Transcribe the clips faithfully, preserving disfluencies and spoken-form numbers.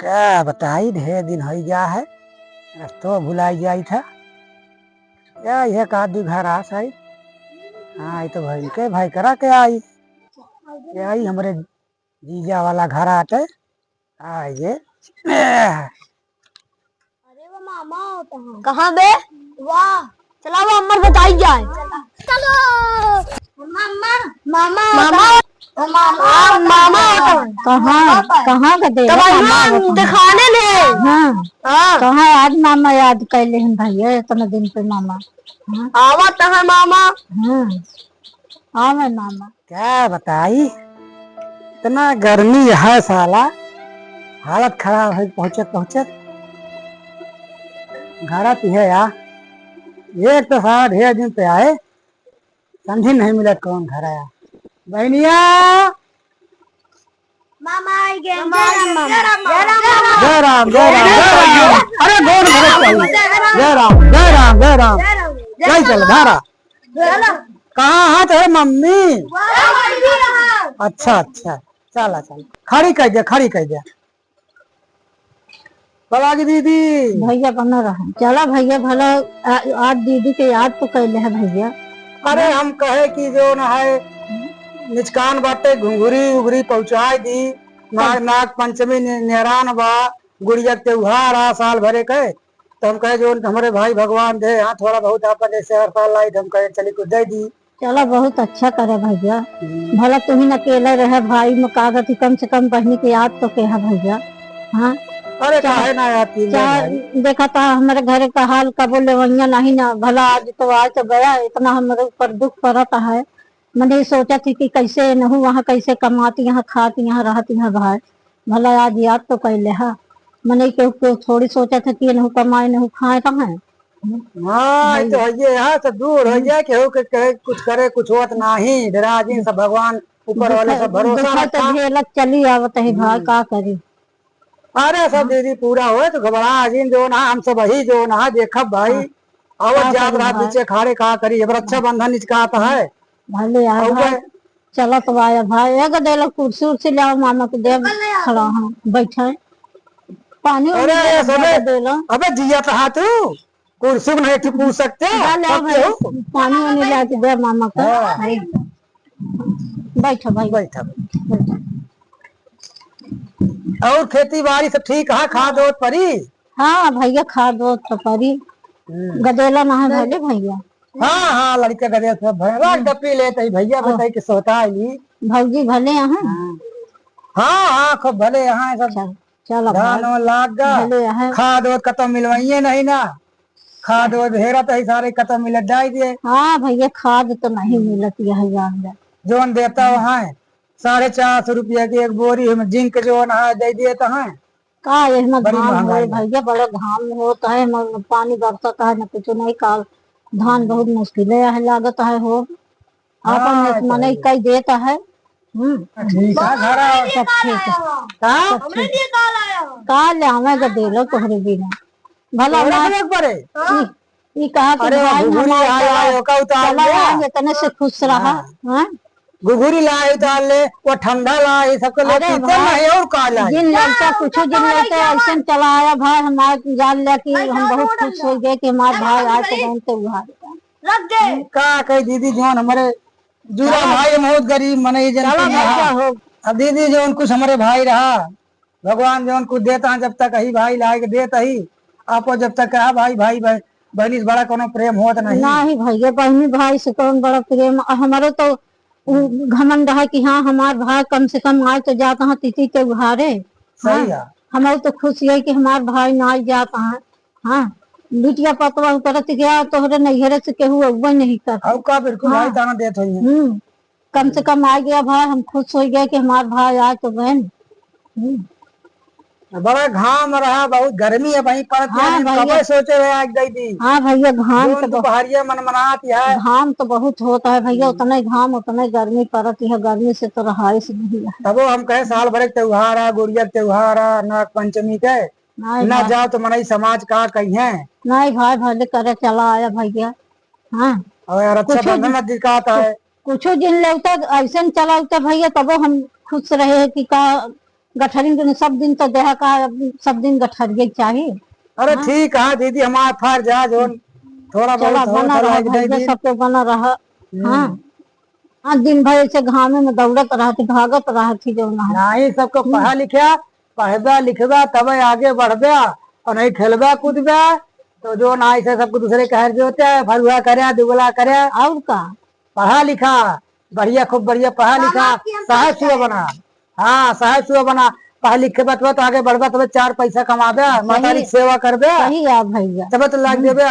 का बताई, ढेर दिन होइ गया है, रस्तो भुलाई जाई था। या ये का दू घर आस आई। हाँ, ये तो भाई के भाई करा के आई। ये आई हमरे जीजा वाला घर आटे। आई ये। अरे वो मामा होता है। कहाँ बे? वाह, चला वो अम्मर बताई जाए। चलो। मामा, मामा मामा। होता है। मामा, मामा होता है। कहाँ, कहाँ का देवा तब मामा होता है? दिखाने ले। हाँ। हाँ। कहाँ आज मामा याद कर ले हैं भैया, इतना दिन पे मामा। हाँ। आवत है मामा। हाँ। आवे मामा। क्या बताई, इतना गर्मी है साला, हालत खराब है पहुँचत पहुँचत। घर आती है यार, एक तो साला ढेर दिन पे आए, समझी नहीं मिला कौन घर आया। बहनिया, मामा आई गए। मामा आई गए। जय राम, मामा। जय राम, मामा। जय राम, जय राम, जय राम। अरे गोड़ धरे चाहिए। जय राम, जय राम, जय राम। जय राम, जय जय चल, राम। धारा। चलो। कहाँ हाथ है मम्मी? अच्छा, अच्छा, चला, चला, खड़ी कर दे, खड़ी कर दे। बलागी दीदी। भैया बना रहा। चला भैया, भला आ-, आज दीदी के याद तो कैले है भैया। अरे हम कहे कि जो न है, निचकान बाटे, घुघुरी उघुरी पहुँचाए दी। नाग, नाग पंचमी ने-, नेरान बा, गुड़िया के त्योहार आ साल भरे के। तो हम कहे जो हमरे भाई भगवान दे, हाँ, थोड़ा बहुत आपन जैसे हर साल लाई, तो हम कहे चली कुछ दे दी। चला, बहुत अच्छा करे भैया। हम्म। भला तुहिन अकेले रहे भाई में का गति, कम से कम बहिनी के याद तो के है भैया। हाँ। अरे, चाहे, काहे ना याद की चाहे भाई? देखा था हमरे घरे का हाल, कबो लेवैया नहीं ना, भला आज तो, आज तो गया, इतना हमरे ऊपर दुख पड़ता है। मने सोचत ही कि कैसे नहु वहाँ कैसे कमात यहाँ खात यहाँ रहत यहाँ भाई। भला आज याद तो कैले हा। मने केहू, केहू थोड़ी सोचत है कि नहु कमाए नहु खाए कहाँ है। हाँ, ई तो हइये है, सब दूर हो जाए, केहू के कहे कुछ करे, कुछ होत नाही, डरा जिन सब भगवान ऊपर वाले सब भरोसा रखा। झेलत चली आवत है भाई, हम्म। का करी? अरे, सब दीदी पूरा होए तो घबरा जिन, जो ना हम सब वही जो ना देखब भाई, हाँ। आवत का जात करी रहा भाई? पीछे खाड़े का करी, अब रक्षाबंधन निचकात है। भले आ और भाई, वह चलत बा भाई, एक देला कुर्सी उर्सी ले आओ, मामा के देब खड़ा हम बैठे। पानी उनी अरे, ले आओ, सबे, देला। अबे जिया तो हाथ कुर्सी में नहीं पूछ सकते, जा ले आओ भाई, पानी उनी ले आके दे मामा का। हाँ। भाई, बैठो भाई। बैठो। बैठो। और खेती बाड़ी सब ठीक है, खाद ओत परी? हाँ भैया, खाद ओत तो परी। हम्म। गदेला ना है भले भैया। हाँ, हाँ, लड़के गदेला सब भले। राख दे पी लेत ही भैया, हाँ। बताई कि सोता आइली। भौजी भले यहाँ? हाँ। हाँ, हाँ, खूब भले यहाँ सब। चल, चल अब धान भाई। वान लाग गा। भले यहाँ। खाद ओत कतौ मिलवाइए नहीं ना। खाद ओद हेरत ही सारे कतौ मिलत जाई दिए। हाँ भैया, खाद तो नहीं हम्म। मिलत यह जान दे। जोन देता वहाँ है, साढ़े चार सौ रुपया की एक बोरी है, जिंक जोन है, दे दिए तो हैं। का इसमें बड़ी घाम महंगाई हो है। भैया, बड़ा घाम होता है, न, न पानी बरसता है, न कुछ नहीं, काल धान हम्म। बहुत मुश्किल है, लागत है हो। आपन हाँ, एक तो मनई है। कई देत है। हम्म। ठीक है, घर आओ। सब ठीक है। हाँ? सब ठीक। का ले आवे गदेलो तोहरे बिना? भला तोहरे ना बिना पड़े? ई, ई कहा कि अरे, वो भाई घुघुरी हमार आया चला, है, ओका उतार चला लिया। आज इतने से खुश रहा। हाँ। हाँ? घुघुरी लाए उतार ले, वो ठंडा लाए, सबके लोग अरे पीते भाई, नहीं और का लाए? जिन लड़का कुछ जिन लड़का ऐसे चला आया भाई, हमारे जान लिया कि हम बहुत खुश हो गए कि हमारे भाई आज के दिन त्योहार। रख दे। का कही दीदी, जौन हमरे जुड़ा चलो। भाई, हम बहुत गरीब मनई, जन चलो के यहाँ। बच्चा हो। अब दीदी, जौन कुछ हमरे भाई रहा, भगवान जौन कुछ देता है, जब तक ही भाई लाए के देता ही, आपो जब तक कहा भाई, भाई, भाई, बहनी से बड़ा कोनो प्रेम होत नहीं। नहीं भैया, बहनी भाई से कौन बड़ा प्रेम? हमरो तो उ घमंड है कि हाँ, हमार भाई कम से कम आए तो जाता है तिथि त्योहारे। सही हाँ, है। हमरो तो खुश है कि हमार भाई ना आए जाता है। हाँ, बिटिया पतवा करत गया, तोहरे नैहरे से केहू अउबे नहीं करता। और का, बिल्कुल हाँ। भाई ताना देत होइए। हम्म, कम से कम आ गया भाई, हम खुश हो गए कि हमार भाई आ तो गए। हम्म। बड़ा घाम रहा, बहुत गर्मी है भाई, पड़त हाँ है, भैया। कबे सोचे रहे आज दे दी। हाँ भैया, घाम जौन तो बहुत, दोपहरिया मनमनात है। घाम तो बहुत होता है भैया, हम्म। उतना ही घाम, उतना ही गर्मी पड़त है, गर्मी से तो रहाइश नहीं है। तबो हम कहे साल भर के त्योहार है, गुड़िया के त्योहार है, नाग पंचमी के, नहीं ना भाई। जाओ तो मनई समाज का कहिए। नहीं भाई, भले करे चला आया भैया। हाँ। और यार, अच्छा कुछो बंधन दिन, नजदीक आता है। कुछो दिन लेवता, ऐसे न चला उता भैया, तबो हम खुश रहे कि का गठरी के सब दिन तो देहा का, सब दिन गठरिये चाही। अरे हाँ। ठीक है दीदी, हमार फर्ज है जोन थोड़ा चला, बहुत होत बना है रहा लाग दे भैया, दिन। सबके बना रहा। हम्म। हाँ, हाँ, दिन भर ऐसे घामे में दौड़त रहत, भागत रहत ही जौन है। नहीं, सबको हम्म। पढ़ा लिखा, पढ़बा लिखबा तबे आगे बढ़बा, और नहीं खेलबा कूदबा तो जो ना ऐसे सबको दूसरे कहर जोते, फरुआ करे, दुगला करे। और का? पढ़ा लिखा, बढ़िया, खूब बढ़िया पढ़ा लिखा, साहब की हम साहब साहब सुआ बना। हाँ, साहब सुआ बना, पढ़ लिख के बतबा तो आगे बढ़बा, तबे चार पैसा कमाबे, सही, मातारी के सेवा करबे, सही है भैया। तबे तो लाग हम्म। देबे।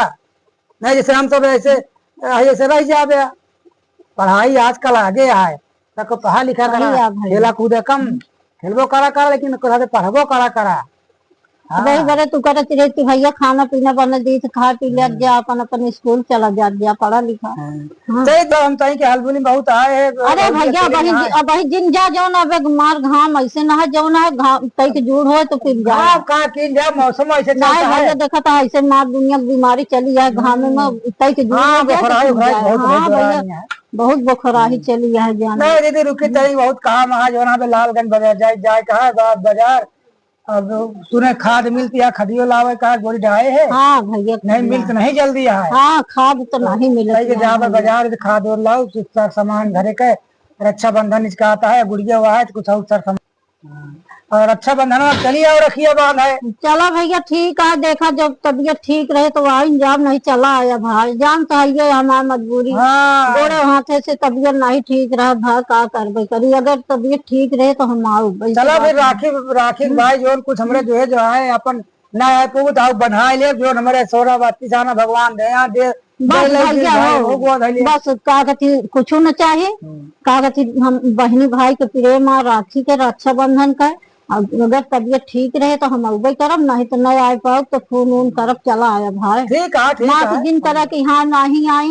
नहीं जैसे हम सब ऐसे, ऐसे रह जाबे। पढ़ाई आजकल आगे है, तक पढ़ा लिखा सही करा, है भैया। खेला कूदा कम, खेलबो करा करा, लेकिन ओकरा से पढ़बो करा करा। हाँ। वही बरे तू करत रहे कि भैया खाना पीना बना दी तो खा पी ले हम्म। जा, अपन, अपन स्कूल चला जा, जा पढ़ा लिखा। हाँ। हाँ। सही तो हम कहीं के हलबुली बहुत आए हैं, अरे बहुत भैया, अच्छे वही यहाँ जि-, अब वही जिन जा जौन अब एक मार घाम ऐसे ना है, जौन है घाम तई के जूड़ हो तो फिर जा। घाम कहाँ किन जा, मौसम ऐसे नहीं चलता भैया, है। देखा था ऐसे मार दुनिया की बीमारी चली है घाम में, हम्म। तई के जूड़ हाँ, हो जाए तो बोखराई, फिर बोखराई जाए। बहुत हाँ भैया, भैया, यहाँ। बहुत बोखराही हम्म। चली है जान। नहीं दीदी, रुकी हम्म। तई बहुत काम है, जौन है लालगंज बाजार जाए, जाए कहाँ बा-, बाजार। अब सुने खाद मिलती है, खदियो लावे का गोरी डाहे है। हाँ भैया, नहीं खाद मिलत लावे। नहीं जल्दी है। हाँ, खाद तो तो नहीं मिलत कहीं के है जावे भैया। बाजार से खाद और लाओ, कुछ सर सामान घरे के, रक्षाबंधन इसका आता है, गुड़िया हुआ है तो कुछ और सर सामान। हाँ। और रक्षाबंधन में चलिए और रखिए बांध है। चला भैया, ठीक है, देखा जब तबीयत ठीक रहे तो आई जाब, नहीं चला आया भाई, जान तो है ये हमार मजबूरी। हाँ। गोड़े हाथे से तबीयत नहीं ठीक रहा भाई, का करबे करी, अगर तबीयत ठीक रहे तो हम आउब, ऐसे चला बात फिर नहीं। राखी, राखी हम्म। भाई जोन कुछ हमरे जो है, जो है अपन ना आए पबू तो आओ बन्हाए ले, जो हमरे सोरा बत्तीस आना भगवान दे, यहाँ दे, बस दे ले भैया भाई, हो, हो गवा धैले। बस का कहती, कुछो न चाही। हम्म। का कहती, हम बहिनी भाई के प्रेम और राखी के रक्षाबंधन का, और अगर तबीयत ठीक रहे तो हम अउबे करब, नहीं तो नहीं आए पाओ तो फोन वोन करब, चला आया भाई। ठीक है, ठीक ना है। तो जिन तरह की हाँ नहीं आई,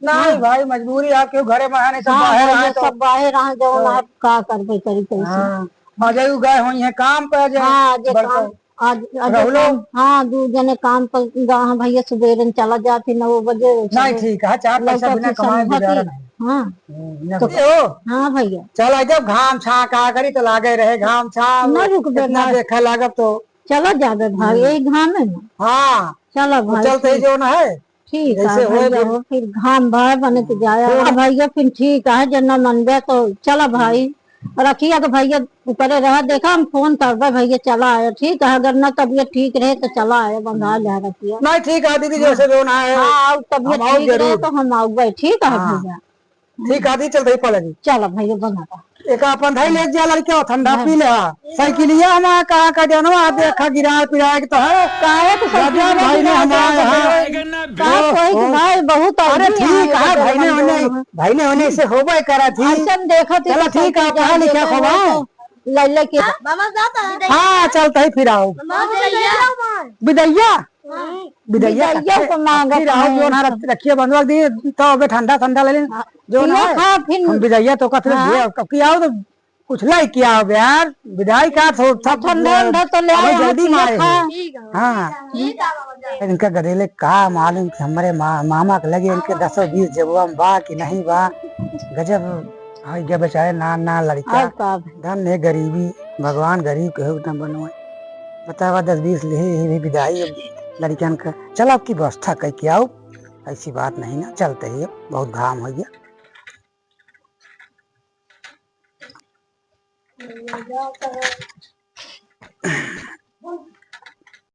नहीं हाँ। भाई, मजबूरी है, क्यों घरे में है, नहीं सब हाँ, बाहर भैया, आए तो। सब बाहर आए, जो तो ना का करबे करी कैसे। हाँ, आ जाए गए हो यहाँ काम पे, आ जाए हाँ, जे बड़का काम, आज, आज राहुलो? काम, हाँ, दू जने काम पर गा-, हाँ, भैया सुबेरे में चला जात ही नौ बजे, नहीं, चलो। ठीक है, चार पैसा लड़का बिना के कमाए समझा गुजारा के, नहीं। हाँ। हम्म, तो नौकरी हो? हाँ भैया। चला जब घाम छा का करी तो लागे रहे घाम छा, ना रुकबे इतना ना। देखा लागब तो। चला जाबे भाई, हम्म। यही घाम है ना। हाँ। चला तो भाई, चलते ही ठीक। जो ना है। ठीक है जैसे होए भैया फिर। हो, फिर घाम भाई बने तो जाया। हाँ। हाँ भैया, फिर ठीक है, जब ना मनबे तो चला भाई। हम्म। रखिया के भैया ऊपरे रहा, देखा हम फोन करबे भैया, चला आया, ठीक है, अगर ना तबीयत ठीक रहे तो चला आया, बंधा जा रखिया। नहीं, ठीक है दीदी, हाँ। जैसे जो ना है, हाँ, और तबीयत हम आओ ठीक रहे जरूर। तो हम आउबे, ठीक है हाँ। भैया। ठीक है, दी चल रही पलगी। चलो भैया, बना रहा। एक अपन धाई ले जा लड़के, ठंडा हाँ। पी ले, हाँ। साइकिलिया हमारा कहाँ का जानवा, आप देखा गिरा पिरा के तो है। काहे के साइकिल गजब में भाई ने गिरा हमारा दिया? यहाँ। का ओ, कोई ओ। भाई बहुत अरे अभी ठीक आए है, भाई ने बदल उन्हें, बदल। भाई ने उन्हें से होबे करा थी। ऐसन देखा थी चलो तो ठीक है, साइकिल पढ़ा जान लिखा देते खोबा। हो तो ले लेके। बाबा जाता है। हाँ, चलता ही फिर आओ। बाबा जाइए। विदैया? हाँ। विदैया विदैया कथे, तो मांगत फिर आओ है। जो ना रख-, रखिए बंधुआ दी, तो अबे ठंडा ठंडा ले लें, हाँ। जो ना पियो है, खा फिर। हम विदैया तो कथे हाँ। दिए, अब की आओ तो कुछ लाई क्या हो यार, विदाई का थो-, सब ठंडा ठंडा तो ले अबे आओ, जल्दी पियो में आए खा। हो। हाँ। ठीक है, बाबा जाए। इनका गदेले का मालूम कि हमरे मा-, मामा के लगे इनके दसो बीस जेबुआ में बा कि नहीं बा। गजब हो गया बेचारे ना, ना लड़का। और का? धन है गरीबी, भगवान गरीब के हो ना बनवाए। बतावा दस बीस लिहे, ये भी विदाई अब लड़कियन का। चल, आपकी व्यवस्था कई के आओ, ऐसी बात नहीं ना, चलते ही अब बहुत घाम हो गया।